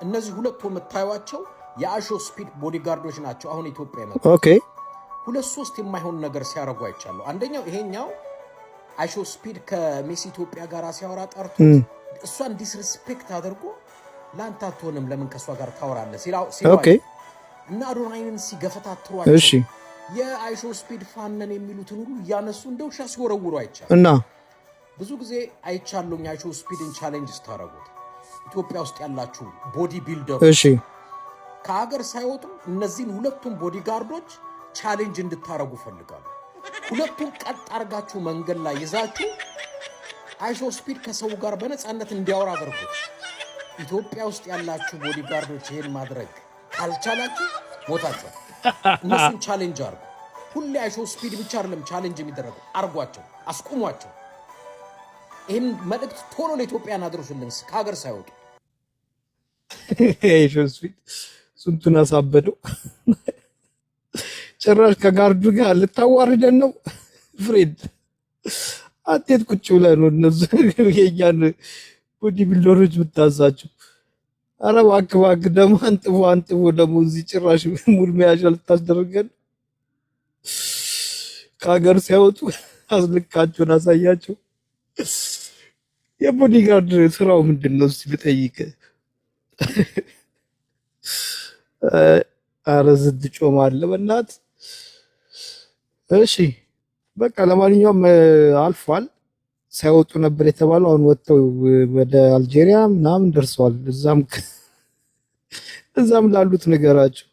እነዚህ ሁለቱ የምታዩቸው የአሾ ስፒድ bodyguard ኦች ናቸው። አሁን ኢትዮጵያ የመጡት ሁለት ሶስት የማይሆን ነገር ሲያደርጉ አይቻለሁ። አንደኛው ይሄኛው አይሾ ስፒድ ከሚስ ኢትዮጵያ ጋር ሲያወራ ጠርቶት እሷን disrespect አድርጎ ለአንተ አትሆንም፣ ለምን ከእሷ ጋር ታወራለህ ሲለው እና አዶናይንን ሲገፈታትሯቸው የአይሾ ስፒድ fan ነን የሚሉትን ሁሉ እያነሱ እንደ ውሻ ሲወረውሩ አይቻለሁ። እና ብዙ ጊዜ አይቻለሁኝ አይሾ ስፒድን challenge ስታደርጉት ኢትዮጵያ ውስጥ ያላችሁ body builder ኦች ከሀገር ሳይወጡ እነዚህን ሁለቱም bodyguard ኦች challenge እንድታረጉ ፈልጋሉ። ሁለቱን ቀጥ አርጋችሁ መንገድ ላይ ይዛችሁ አይሾ ስፒድ ከሰው ጋር በነፃነት እንዲያወራ አድርጉት። ኢትዮጵያ ውስጥ ያላችሁ bodyguard ኦች ይሄን ማድረግ ካልቻላችሁ ሞታችኋል። እነሱን challenge አርጉ። ሁሌ አይሾ ስፒድ ብቻ አይደለም challenge የሚደረገው፣ አርጓቸው፣ አስቁሟቸው። ይህን መልእክት ቶሎ ለኢትዮጵያን አድርሱልን ከሀገር ሳይወጡ። አይሾ ስፒድ ስንቱን አሳበደው። ጭራሽ ከ guard ኡ ጋር ልታዋርደን ነው friend። አቴት ቁጭ ብለህ ነው እነሱ የእኛን body builder ኦች ብታዛቸው። ኧረ እባክህ እባክህ፣ ደግሞ አንጥቦ አንጥቦ ደግሞ እዚህ ጭራሽ ሙድ መያዣ ልታስደርገን። ከሀገር ሲያወጡ አስልካቸውን አሳያቸው። የ bodyguard ስራው ምንድን ነው? እስኪ ልጠይቅህ። ኧረ ዝድ ጮማ አለ በእናትህ። እሺ በቃ ለማንኛውም አልፏል። ሳይወጡ ነበር የተባለው። አሁን ወጥተው ወደ አልጄሪያ ምናምን ደርሰዋል። እዛም እዛም ላሉት ነገራቸው።